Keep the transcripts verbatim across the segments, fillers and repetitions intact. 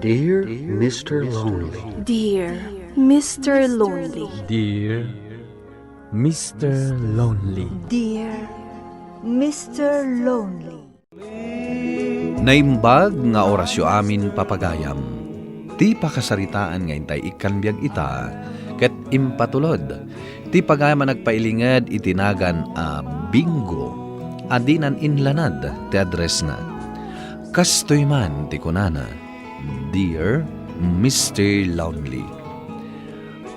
Dear Mister Lonely. Dear Mister Lonely. Dear Mister Lonely. Dear Mister Lonely. Naimbag nga orasyo amin, papagayam. Ti pakasaritaan nga intay ikkan biag ita, ket impatulod ti pagayam a nagpailinged iti nagan a Bingo a dinan inlanad ti addressna. Kastoy man ti kunana, "Dear Mister Lonely."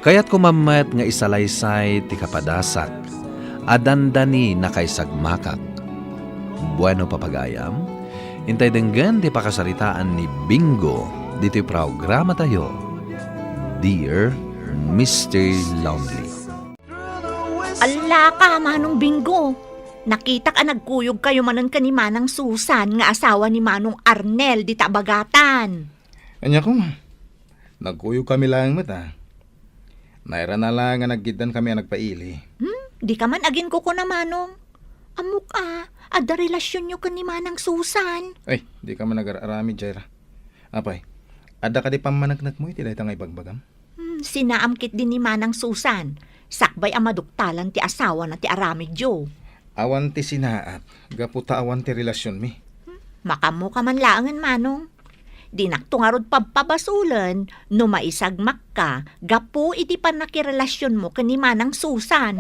Kayatko man met nga isalaysay ti kapadasak a dandani nakaisagmakak. Bueno, papagayam, intay denggen ti pakasaritaan ni Bingo ditoy programatayo, Dear Mister Lonely. Allaka, Manong Bingo! Nakitak a nagkuyogkayo manen ken ni Manang Susan nga asawa ni Manong Arnel dita Bagatan. Ania koma? Nagkuyogkami laeng met, a. Nairana la nga nagiddankami a nagpaili. Hmm? Dika man aginkukuna, Manong. Ammok a, adda relasionyo ken ni Manang Susan. Ay, dika man agar-aramid, Jaira. Apay, adda kadi pammaneknekmo iti dayta nga ibagbagam? Hmm, sinaam ketdi ni Manang Susan, sakbay a maduktalan ti asawana ti aramidyo. Awan ti sinaak, gapu ta awan ti relasionmi. Hmm, makaammoka man laengen, Manong. Dinakto ngarud pabpabasolen no maisagmakka gapu iti pannakirelasionmo ken ni Manang Susan.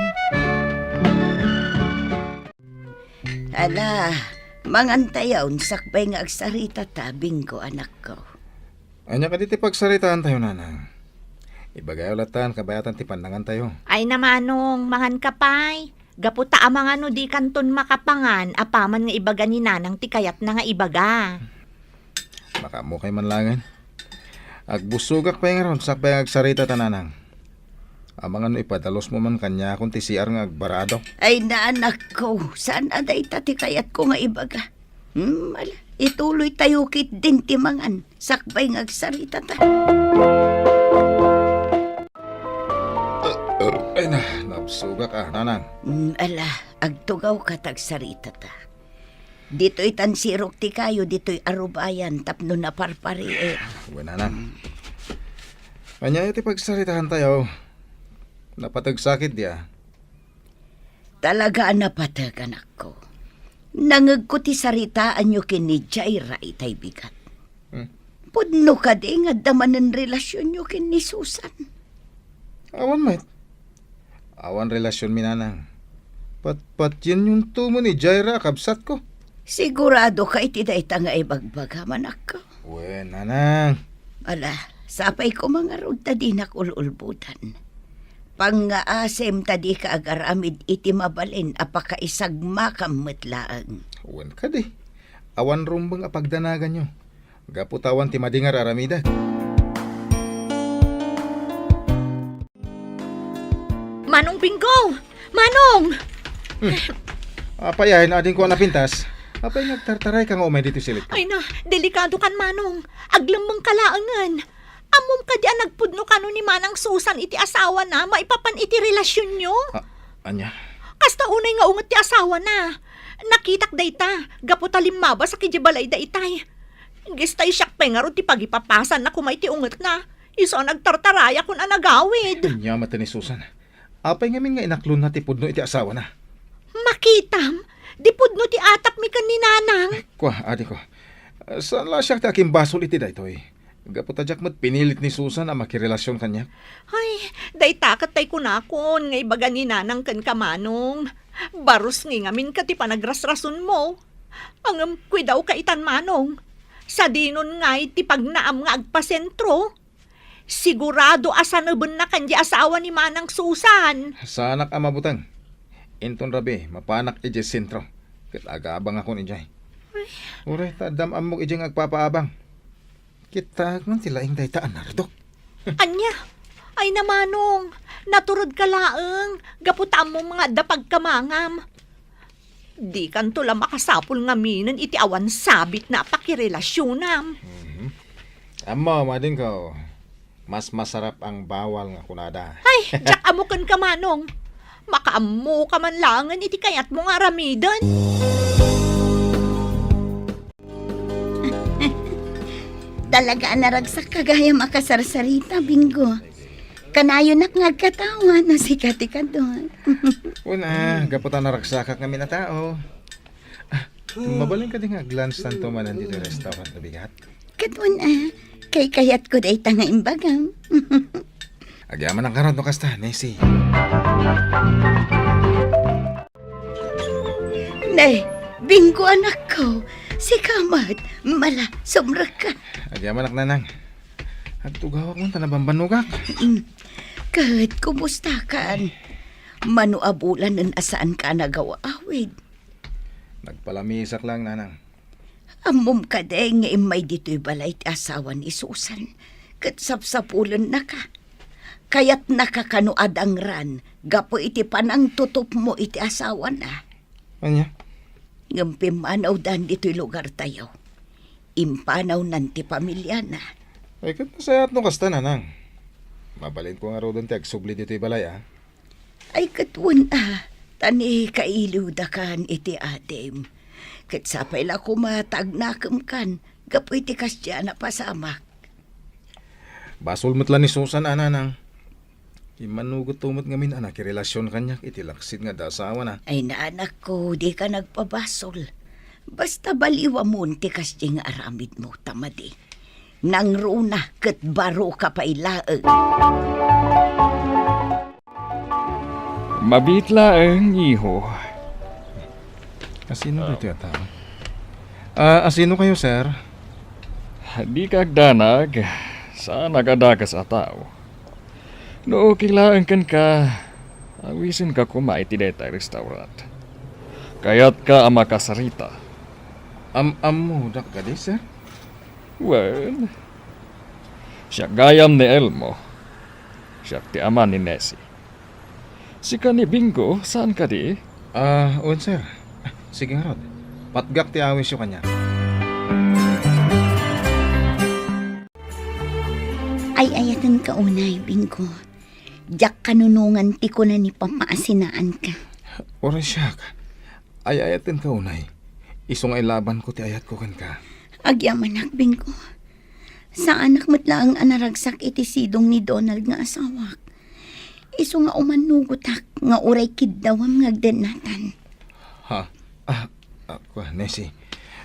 Ala, mangantayon sakbay nga agsaritata, Bingo, anakko. Ania kadi ti pagsaritaantayo, nanang? Ibagayo lattan kabayatan ti pannangantayo. Ay na, Manong, manganka pay. Gapu ta amangan no dikanton makapangan apaman nga ibaga ni nanang ti kayatna nga ibaga. Makaammokay man laengen. Agbussogak pay ngarud sakbay nga agsaritata, nanang. Amangan no ipadalusmo man kaniakon ti C R nga agbarado. Ay, nanakko, saan a dayta ti kayatko nga ibaga. Hmm, ala, ituloytayo ketdin ti mangan sakbay nga agsaritata. Ay na, nabsogak a, nanang. Hmm, ala, agtugawka ta agsaritata. Ditoy tansirok ti kayo, ditoy arubayan tapno naparpariek. Wen, nanang. Ania ti pagsaritaantayo? Napateg sakit dia? Talaga a napateg, anakko. Nangegko ti saritaanyo ken ni Jaira itay bigat. Hmm. Pudno kadi nga adda manen relasionyo ken ni Susan? Awan met. Awan relasionmi, nanang. Patpatienyon to met ni Jaira a kabsatko. Siguradoka iti dayta nga ibagbagam, anakko? Wen, nanang. Ala, sapay koma ngarud ta dinak ul-ulbodan. Pangngaasim ta dika agaramid iti mabalin a pakaisagmakam met laeng. Wen kadi, awan rumbeng a pagdanaganyo. Gapu ta awan ti madi nga ar-aramidek. Manong Bingo! Manong! Hmm. Apay a, adingko a napintas? Apay nga agtartarayka nga umay ditoy silitko? Ay na, delikadokan, Manong. Aglemmengka laengen. Ammom kadi a nagpudno kano ni Manang Susan iti asawana maipapan iti relasionyo? A-, ania? Kasta unay nga unget ti asawana. Nakitak dayta, gapu ta limmabasak idiay balayda itay. Gistay siak pay ngarud ti pagipapasanna koma iti ungetna. Isu a nagtartarayakon a nagawid. Ania met ni Susan? Apay ngamin nga inaklonna ti pudno iti asawana? Makitam, di pudno ti atapmi ken ni Nanang. Ay, kua, adingko. Saan la siak ti akimbasol iti daytoy? Gapu ta diak met pinilit ni Susan a makirelasion kaniak. Ay, dayta ket tay kunakon nga ibaga ni Nanang kenka, Manong. Barus ngamin ket ti panagrasrasonmo. Ngem kuidawka itan, Manong. Sadinon ngay ti pagnaam nga agpasentro. Sigurado a sanebenna ken di asawa ni Manang Susan. Saanak a mabuteng. Inton rabii, mapanak idiay sentro. Ket agabangakon idiay. Ay. Uray, ta addam ammok idiay nga agpapaabang. Kittaek man ti laing dayta a nardok. Ania? Ay na, Manong, naturedka laeng, gapu ta ammom nga adda pagkamangam. Dikanto la makasapul ngaminen iti awan sabitna a pakirelasionam. Mhm. Ammom, adingko, mas masarap ang bawal nga kunada. Ay, diak ammo kenka, Manong. Makaammoka man laengen iti kayatmo nga aramiden. Talaga a naragsakka gayam a kasarsarita, Bingo. Kanayonak nga agkatawa no sika ti kadu. Una, gapu ta naragsakak ngamin a tao. Ah, mabalin kadi nga aglunctanto manen ditoy restaurant a bigat? Ket una, kaykayatko dayta nga imbagam. Agyamanak ngarud no kasta, Nesi. Ne, Bingo anakko, sika met, mala, sumrekka. Agyamanak, Nanang. Agtugawak man ta nabambannogak. Mm. Ket kumustakan? Mano a bulanen a saanka a nagaw-awid? Nagpalamisak lang, Nanang. Ammom kadi nga immay ditoy balay ti asawa ni Susan, ket sapsapulennaka? Kayatnaka kano a dangran gapu iti panangtutupmo iti asawana? Ania? Ngem pimmanawdan ditoy lugartayo. Impanawnan ti pamiliana. Ay, ket nasayaat no kasta, Nanang. Mabalinko ngaruden ti agsubli ditoy balay, a. Ay, ket wen a, ta ni kailiwdakan iti adim. Ket sapay la koma ta agnakemkan gapu iti kasdiay a napasamak. Basol met la ni Susan a, Nanang. Immannugetto met ngamin a nakirelasion kaniak iti laksid nga adda asawana. Ay, naanakko, dika nagpabasol. Basta baliwamon ti kasdiay nga aramidmo, ta madi. Nangruna ket baroka pay laeng. Mabiit laeng, iho. Asino daytoy a tao? Ah, asino kayo, sir? Dika agdanag, saanak a dakes a tao. No okay laeng kenka, awisenka koma iti dayta a restaurant. Kayatka a makasarita. Am-ammodak kadi, sir? Wen, siak gayam ni Elmo. Siak ti ama ni Nessie. Sika ni Bingo, saan kadi? Ah, wen, sir. Sige ngarud. Patgak ti awisyo kaniak. Ay-ayatenka unay, Bingo. Diak kanunongan ti kuna ni Papa a sinaanka. Uray siak. Ay-ayatenka unay. Isu nga ilabanko ti ayatko kenka. Agyamanak, Bingo. Saanak met laeng a naragsak iti sidong ni Donald nga asawak. Isu nga umannugotak nga uray kiddawam nga agdennatan. Ha? Ah, ah, kua, Nessie.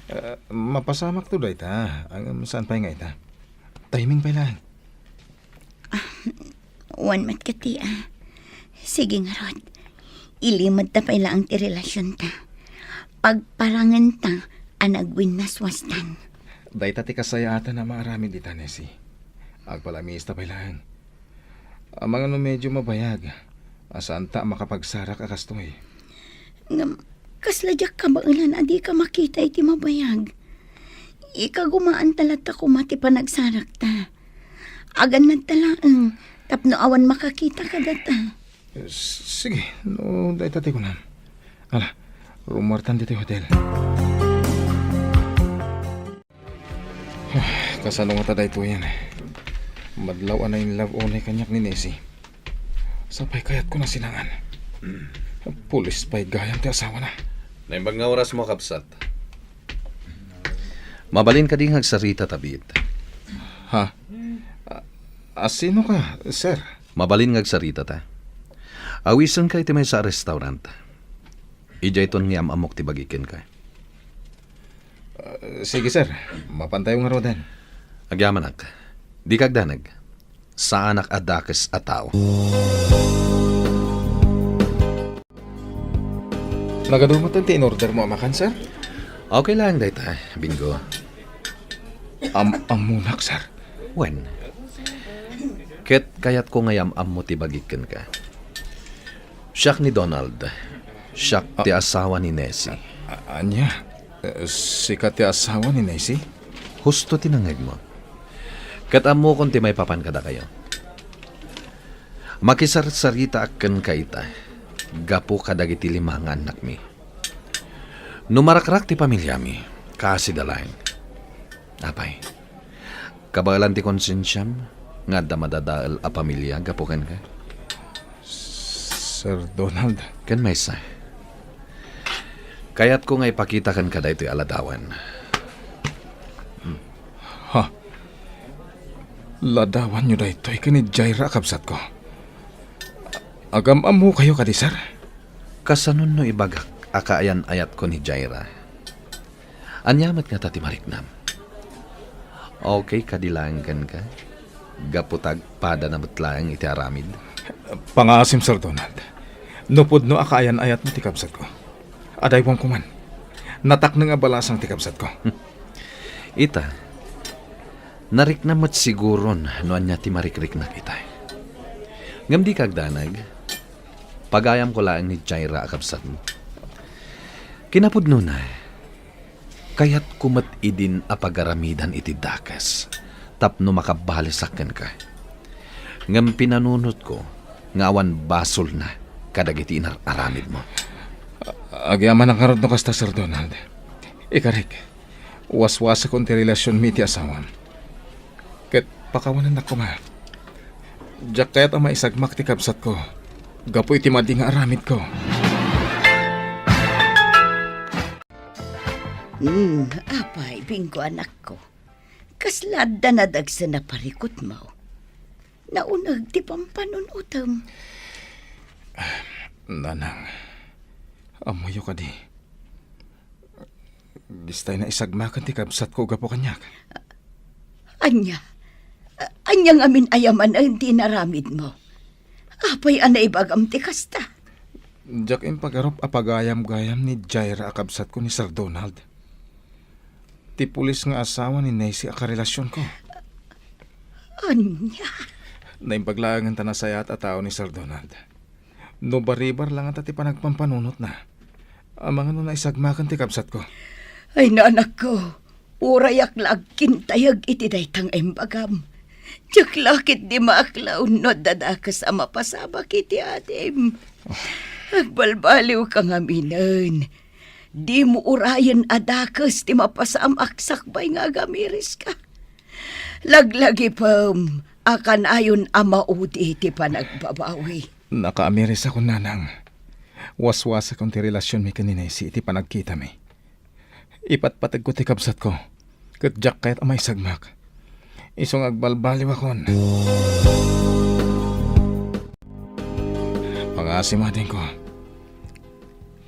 Ah, mapasamakto dayta, ngem saan pay nga ita? Timing pay laeng. Ah, wen met kadi, a. Sige ngarud. Ilimedta pay laeng ti relasionta. Pagparangenta a nagwinnaswastan. Dayta ti kasayaatan a maaramid ita, Nessie. Agpalamista pay laeng. Amangan no medio mabayag a saanta a makapagsarak a kastoy. Ngem, kasla diak kabaelan a dika makita iti mabayag. Ikagumaanta latta koma ti panagsarakta. Agannadta laeng tapno awan makakita kadata. S-, sige, no dayta ti kunam. Ala, rumuartan ditoy hotel. Kasano ngata daytoyen? Madlaw a na-in love unay kaniak ni Nessie. Sapay kayatko a sinangan. Pulis pay gayam ti asawana. Naimbag nga orasmo, kabsat. Mabalin kadi nga agsarita, Tabit? Ha? A-, asinoka, sir? Mabalin nga agsarita ta. Awisenka iti maysa a restaurant. Idiayton nga am-ammok ti bagi kenka. Ah, sige, sir. Mapantayo ngaruden. Agyamanak. Dika agdanag. Saanak a dakes a tao. Nagadu met ti in-ordermo a makan, sir? Okay laeng dayta, Bingo. Am-ammonak, sir. Wen. Ket kayatko nga am-ammo ti bagik kenka. Siak ni Donald. Siak ti asawa ni Nessie. A-, ania? Eh, sika ti asawa ni Nessie? Husto ti nangngegmo. Ket ammokon ti maipapan kadakayo. Makisarsaritaak kenka ita gapu kadagiti lima nga annakmi. No marakrak ti pamiliami, kaasida laeng. Apay, kabaelan ti konsensiam nga adda madadael a pamilia gapu kenka? Sir Donald. Ken maysa, kayatko nga ipakita kenka daytoy a ladawan. Hmm. Ha? Ladawanyo daytoy ken ni Jaira a kabsatko. Agam-ammokayo kadi, sir? Kasanon no ibagak a kaayan-ayatko ni Jaira? Ania met ngata ti mariknam? Okay kadi laeng kenka? Gapu ta agpadana met laeng iti aramid? Pangaasim, Sir Donald. No pudno a kaayan-ayatmo ti kabsatko, adaywam koman. Natakneng a balasang ti kabsatko. Ita, nariknam met siguron no ania ti marikriknak ita. Ngem dika agdanag, pagayamko laeng ni Jaira a kabsatmo. Kinapudnona, kayatko met idin a pagaramidan iti dakes tapno makabalisak kenka. Ngem pinanunotko nga awan basolna kadagiti inar-aramidmo. Agyamanak ngarud no kasta, Sir Donald. Ikarik, waswasakon ti relasionmi iti asawam. Ket pakawanennak koma. Diak kayat a maisagmak ti kabsatko gapu iti madi nga aramidko. Hmm, apay, Bingo, anakko. Kasla adda nadagsen a parikutmo. Nauneg ti pampanunotem. Nanang, ammoyo kadi? Distay naisagmaken ti kabsatko gapu kaniak. Ania? Ania ngamin a yamanen ti inaramidmo? Apay a naibagam ti kasta? Diak impagarup a pagayam-gayam ni Jaira a kabsatko ni Sir Donald. Ti pulis nga asawa ni Nancy a karelasionko. Ania? Naimbag laengen ta nasayaat a tao ni Sir Donald. No baribar la ngata ti panagpampanunotna, amangan no naisagmaken ti kabsatko. Ay, nanakko, urayak la agkintayeg iti dayta nga imbagam. Diak la ketdi maaklaw no adda dakes a mapasamak iti adim. Agbalbaliwka ngaminen. Dimo urayen a dakes ti mapasamak sakbay nga agamireska. Laglagipem a kanayon a maudi ti panagbabawi. Nakaamirisakon, nanang. Waswasakon ti relasionmi ken ni Nancy iti panagkitami. Ipatpategko ti kabsatko, ket diak kayat a maisagmak. Isu nga agbalbaliwakon. Pangaasim, adingko.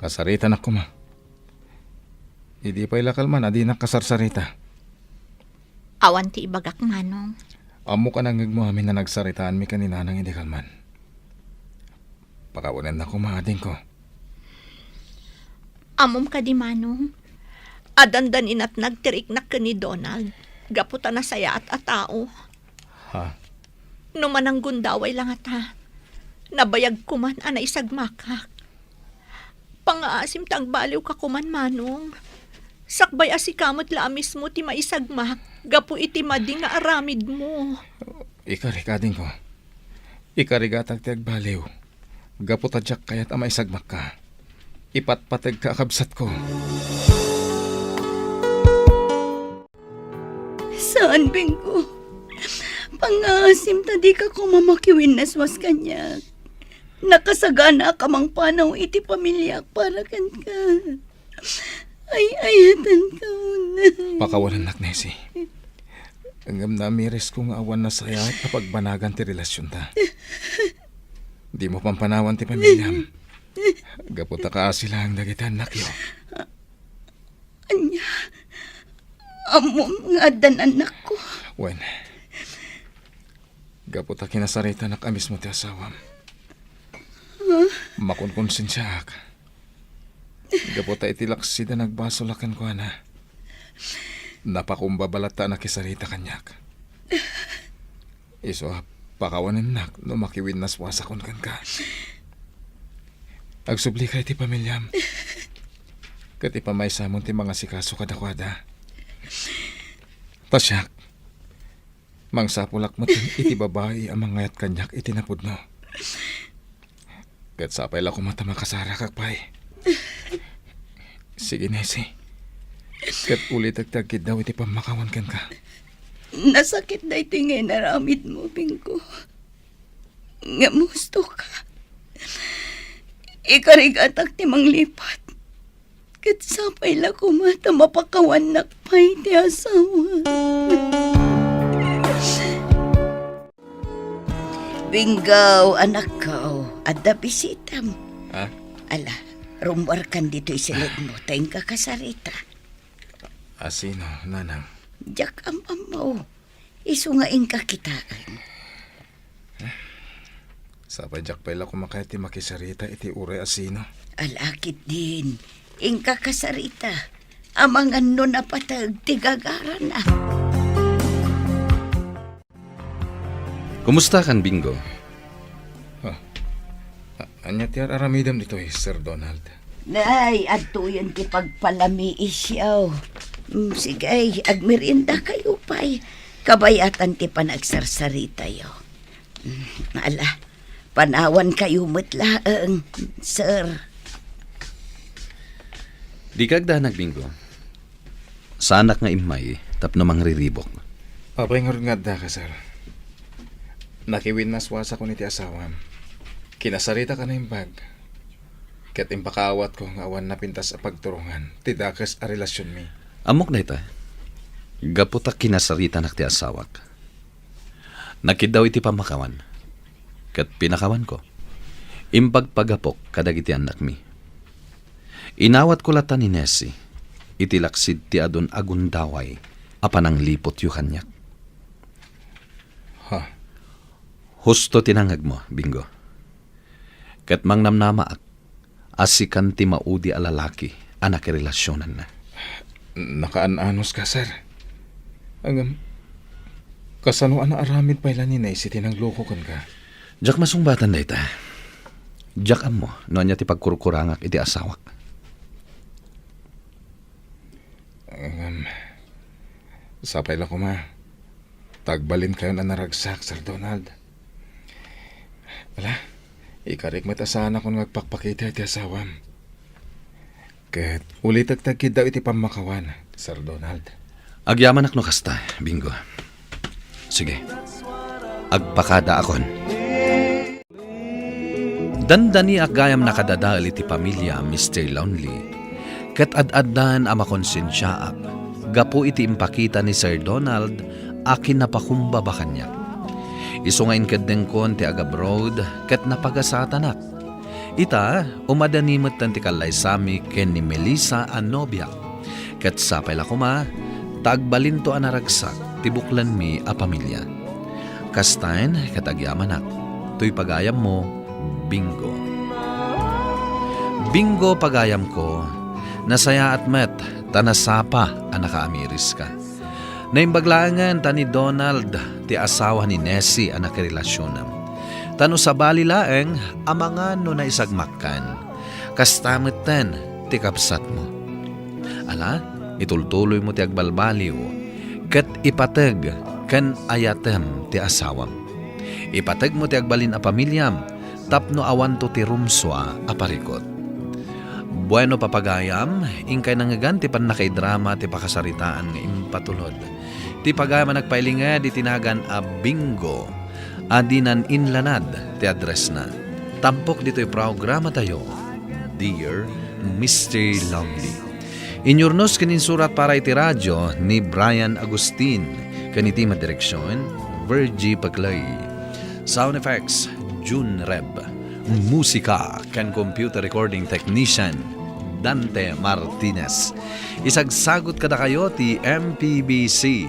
Kasaritanak koma. Idi pay la kalman a dinak kasarsarita. Awan ti ibagak, manong. Ammok a nangngegmo amin a nagsaritaanmi ken ni nanang idi kalman. Pakawanennak koma, adingko. Ammom kadi, manong, a dandan inatnag ti riknak ken ni Donald gapu ta nasayaat a tao. Ha? No mananggundaway la ngata, nabayag koman a naisagmakak. Pangaasim ta agbaliwka koman, manong. Sakbay a sika met la a mismo ti maisagmak gapu iti madi nga aramidmo. Ikarik, adingko. Ikarigatak ti agbaliw. Gapu ta diak kayat a maisagmakka. Ipatpategka a kabsatko. Saan, Bingo? Pangaasim ta dika koma makiwinnaswas kaniak. Nakasaganaak a mangpanaw iti pamiliak para kenka. Ay-ayatenka unay. Pakawanennak, Nancy. Ngem naamirisko nga awan nasayaat a pagbanagan ti relasionta. Dimo pampanawan ti pamiliam. Gapu ta kaasi laeng dagiti annakyo. Ania? Ammom nga addan annakko? Wen, gapu ta kinasaritanak a mismo ti asawam. Huh? Makonkonsensiaak. Gapu ta iti laksid a nagbasolak kenkuana, napakumbaba latta a nakisarita kaniak. Isu a pakawanennak no makiwinnaswasakon kenka. Agsublika iti pamiliam. Ket ipamaysamon ti mangasikaso kadakuada. Ta siak, mangsapulak met iti babai a mangayat kaniak iti napudno. Ket sapay la koma ta makasarakak pay. Sige, Nancy. Ket ulitek ti agkiddaw iti pammakawan kenka. Nasakit daytoy nga inaramidmo, Bingo. Ngem husto ka. Ikarigatak ti manglipat. Ket sapay la koma ta mapakawannak pay ti asawa. Bingo, anakko, adda bisitam. Ah? Ala, rummuarkan ditoy siled mo, ta inka kasarita. Asino, nanang? Diak am-ammo. Isu nga inka kitaen. Sapay diak pay la kumakay ti makisarita iti uray asino. Ala ketdin, inka kasarita. Amangan no napateg ti gagarana. Kumustakan, Bingo? Ah, a-, ania ti ar-aramidem ditoy, Sir Donald? Nay, adtoyen ti pagpalamiisyo. Mm, sige, agmerienda kayo pay. Kabayatan ti panagsarsaritayo. Mm, ala, panawan kayo met laeng, sir. Di ka agdanag, Bingo. Saanak nga immay tapno mangriribok. Apay ngarud nga adda ka, sir? Nakiwinnaswasakon iti asawam. Kinasaritak a naimbag. Ket impakaawatko nga awan napintas a pagturongan ti dakes a relasionmi. Ammok dayta. Gapu ta kinasaritanak ti asawak. Nakiddaw iti pammakawan, ket pinakawanko. Impagpagapok kadagiti annakmi. Inawatko latta ni Nessie iti laksid ti adun a gundaway a panangliputyo kaniak. Ha? Husto ti nangegmo, Bingo. Ket mangnamnamaak a sikan ti maudi a lalaki a nakirelasionanna. Nakaan-anos ka, sir. Ngem, kasano a naaramid pay la ni Nessie ti nangloko kenka? Diak masungbatan dayta. Diak ammo no ania ti pagkurkurangak iti asawak. Ngem, sapay la koma ta agbalinkayon a naragsak, Sir Donald. Ala, ikarik met a saanakon nga agpakpakita iti asawam. Ket ulitek ti agkiddaw iti pammakawan, Sir Donald. Agyamanak no kasta, Bingo. Sige, agpakadaakon. Dandaniak gayam nakadadael iti pamilia, Mister Lonely, ket ad-addan a makonsensiaak gapu iti impakita ni Sir Donald a kinapakumbaba kaniak. Isu nga inkeddengkon ti agabroad ket napagasatanak. Ita, umadani metten ti kallaysami ken ni Melissa a nobiak. Ket sapay la koma, ta agbalinto a naragsak ti buklenmi a pamilia. Kastaen ket agyamanak, toy pagayammo, Bingo. Bingo, pagayamko, nasayaat met ta nasapa a nakaamiriska. Naimbag laengen ta ni Donald ti asawa ni Nessie a nakirelasionam. Ta no sabali laeng, amangan no naisagmakkan. Kasta metten ti kabsatmo. Ala, itultuloymo ti agbalbaliw, ket ipateg ken ayatem ti asawam. Ipategmo ti agbalin a pamiliam tapno awanto ti rumsua a parikut. Bueno, papagayam, inkay nangngegan ti pannakaidrama ti pakasaritaan nga impatulod. Ti pagayam a nagpailinged iti nagan a Bingo a dinan inlanad ti addressna. Tampok ditoy programatayo, Dear Mister Lonely. Inyurnos ken insurat para iti radio ni Brian Agustin ken iti madireksion, Virgie Paclay. Sound effects, June Reb. Musika ken computer recording technician, Dante Martinez. Isagsagut kadakayo ti M P B C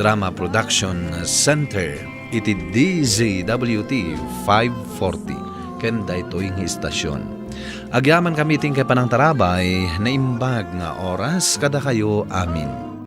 Drama Production Center iti D Z W T five forty ken daytoy nga istasyon. Agyamankami ti inkay panangtarabay, naimbag nga oras kadakayo amin.